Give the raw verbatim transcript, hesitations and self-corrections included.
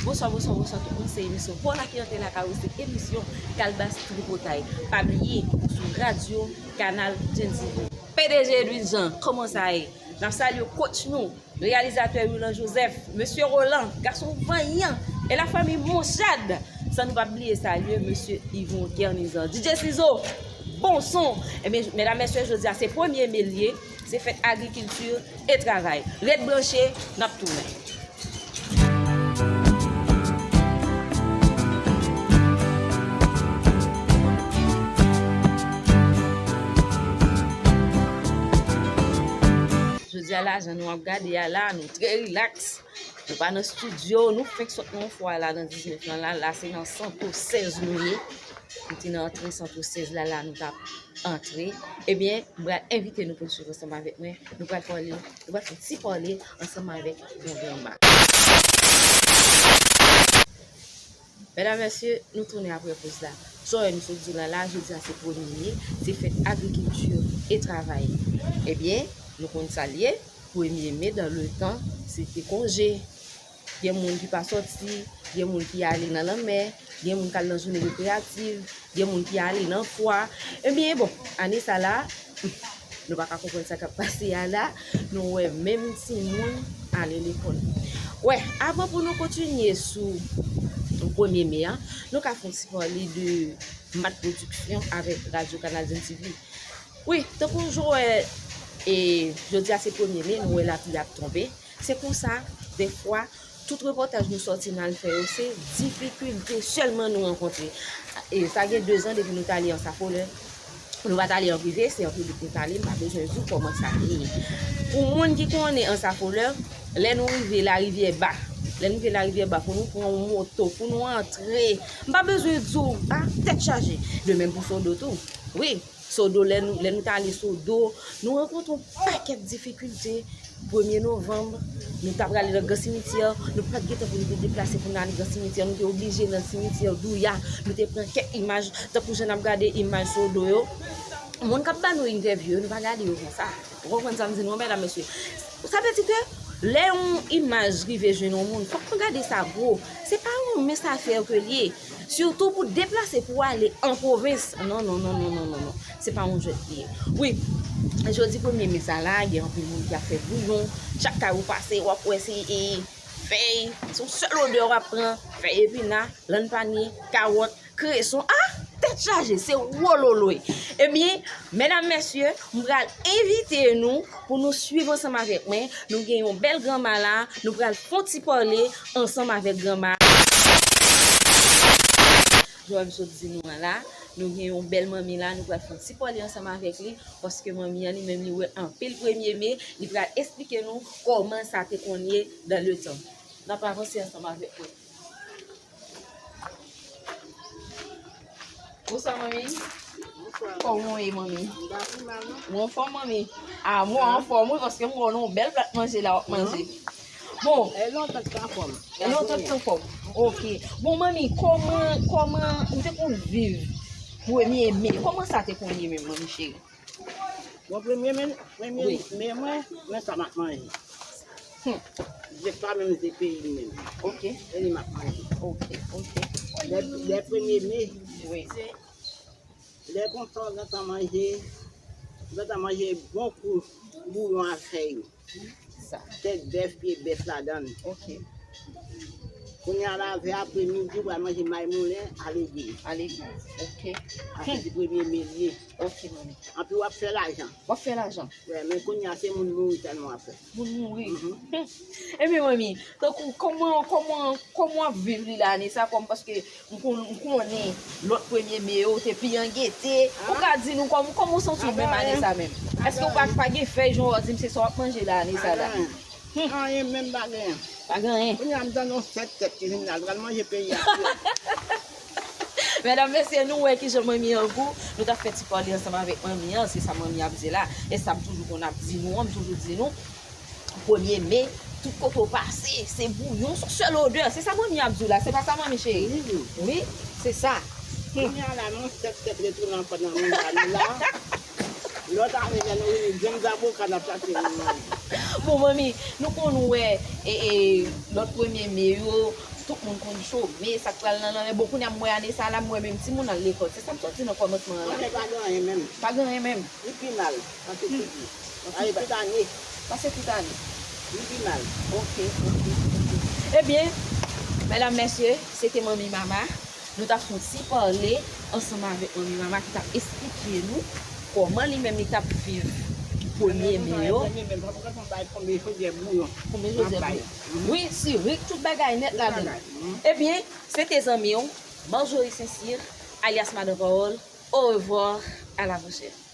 Bonswa, bonswa, bonswa tout moun, se emisyon Paula ki antre lakay ou, se emisyon Kalbas Tripotay. Pa bliye, sou radyo, kanal Gen T V. P D G Edwin Jean, kòman sa ye? N ap salye coach nou, reyalizatè Willan Joseph, mesye Roland, gason vanyan, e lafanmi Monchad. San nou pa bliye salye mesye Yvon Kernizan, D J Sizo, bon son. Ebyen, medam, mesye, jodi a se premye me l ye, se fèt agrikilti e travay. Ret branche, n ap tounen. Jodi a la, jan nou ap gade a la, nou trè rilaks. Nou pa nan estidyo, nou fenk sot nan yon fwa la, nan diznèf lan la, la se nan Santo sèz nou ye. Nou te nan antre Santo sèz la, la nou t ap antre. Ebyen, m pral envite nou pou n swiv ansanm avèk mwen. Nou pral pale, nou pral fè yon ti pale ansanm avèk yon granma. Medam, mesye, nou tounen apre poz la. Sa w wè nou sot di w la, la, jodi a se premye me, se fèt agrikilti e travay. Ebyen, nou konn sa l ye, premye me dans le temps, se te konje. Gen moun ki pa sòti, gen moun ki ale nan lanmè, gen moun k al nan jounen rekreyatif, gen moun ki ale nan fwa. Ebyen, bon, ane sa la, nou pa ka konprann sa k ap pase a la, nou wè menm timoun ale lekòl. Wè, avan pou nou kontinye sou premye me a, nou ka fè yon ti pale de Mat Production avèk Radyo Kanal Gen T V. Wi, tankou jan w wè, e, jodi a se premye me, nou wè lapli ap tonbe. Se konsa, dèfwa, tout repòtaj nou sòti n al fè yo, se difikilte sèlman nou rankontre. E sa gen dezan depi nou t ale Ansa Folè. Nou pa t ale an prive, se an piblik nou t ale, m pa bezwen di w kòman sa te ye. Pou moun ki konnen Ansa Folè, lè nou rive Larivyè Ba, lè nou rive Larivyè Ba, pou nou pran yon moto, pou nou antre, m pa bezwen di w, a, tèt chaje. De menm pou Sodo tou. Wi, Sodo, lè nou, lè nou t ale Sodo, nou rankontre yon pakèt difikilte. Premye novanm, nou t ap prale nan Gran Simityè, nou pa t gen tan pou nou te deplase pou n ale Gran Simityè, nou te oblije nan Simityè Douya, nou te pran kèk imaj, tankou jan n ap gade imaj Sodo yo. Moun k ap ba nou entèvyou yo, nou pa gade yo konsa. Ou konprann sa m di nou an, medam, mesye? Sa vle di ke lè yon imaj rive jwenn yon moun, fòk nou gade sa gwo. Se pa yon mens afè ke l ye. Sitou pou deplase pou ale an pwovens. Non, non, non. Se pa yon jwèt li ye. Wi, jodi premye me sa la, gen anpil moun ki ap fè bouyon. Chak kay ou pase, w ap wè se, e, fèy. Se yon sèl odè w ap pran. Fèy epina, lann panye, kawòt, kreson. A! Tèt chaje, se wololoy. Ebyen, medam, mesye, m pral envite nou pou nou swiv ansanm avèk mwen. Nou gen yon bèl granma la, nou pral fè yon ti pale ansanm avèk granma. Jan m sot di nou an la, nou gen yon bèl manmi la, nou pral fè yon ti pale ansanm avèk li, paske manmi an li menm li wè anpil premye me, li pral esplike nou kòman sa te konn ye dans le temps. N ap avanse ansanm avèk mwen. Bonswa, manmi. Bonswa. Kòman w ye, manmi? M pa pi mal, non. Ou anfòm, manmi? A, mwen anfòm, wi, paske m wè w nan yon bèl plat manje la, w ap manje. Bon. E lontan k anfòm. E lontan k anfòm. Ok. Bon, manmi, kòman, kòman ou te konn viv premye me? Kòman sa te konn ye menm, manmi cheri? Bon, premye me, premye me mwen, men sa m ap manje. Hmm. Se pa menm se peyi m menm. Ok. E li m ap manje. Ok, ok. Lè, lè premye me, wi, lè konsa, ou gentan manje, ou gentan manje bon kou bouyon a fèy. Sa. Tèt bèf, pye bèf ladan l. Ok. Kounye a la, vè apremidi, ou pral manje may moulen a legliz. A legliz. Ok. Sa se ti premye me l ye. Ok, manmi. Anpi w ap fè lajan. W ap fè lajan. Wè, men kounye a se moun mouri sèlman w ap fè. Moun mouri. Mhm. Ebyen, manmi, tankou, kòman, kòman, kòman w ap viv li la, ane sa, kòm, paske m kon-, m konnen lòt premye me yo te pi an gete. Ou ka di nou kòm, kòman w santi w menm ane sa menm? Èske w pa, pa gen fèy, jan w di m, se sa w ap manje la, ane sa la? Pa gen anyen. Hmm. Anyen menm pa gen. Pa gen anyen. Kounye a m tande yon sèt tèt ki vin la, l pral manje peyi a. Medam, mesye, nou wè kijan manmi an gou. Nou t ap fè ti pale ansanm avèk manmi an, se sa manmi ap di la. E sa m toujou konn ap di nou an, m toujou di nou, premye me, tout kote w pase, se bouyon, se yon sèl odè. Se sa manmi ap di w la, se pa sa, manmi cheri? Wi, wi. Wi, se sa. Hmm. Kounye a la, nou sèt tèt retounen ankò nan mouda nou la. Lòt ane, lè nou vini, grenn zaboka n ap chache moun nan. Bon, manmi, nou konn wè e, e, lòt premye me yo, tout moun konn chome, sa k pral nan lanmè. Bon, kounye a m wè ane sa la, m wè menm timoun al lekòl. Se sa m sot di nan kòmansman an la. Anyen pa gen anyen menm. Pa gen anyen menm. Li pi mal. Pase tout ane. Pase tout ane. Li pi mal. Ok, ok, ok. Ebyen, medam, mesye, se te Manmi Mama. Nou t ap fè yon ti pale ansanm avèk Manmi Mama ki t ap esplike nou kòman li menm li t ap viv premye me yo. Premye me, pa pou konn bay konbyen chodyè bouyon. Konbyen chodyè bouyon. Wi, si, wi, tout bagay nèt ladan. Ebyen, se te zanmi w, Marjorie Saint-Cyr, alias Madan Pawòl. Au revoir, à la prochaine.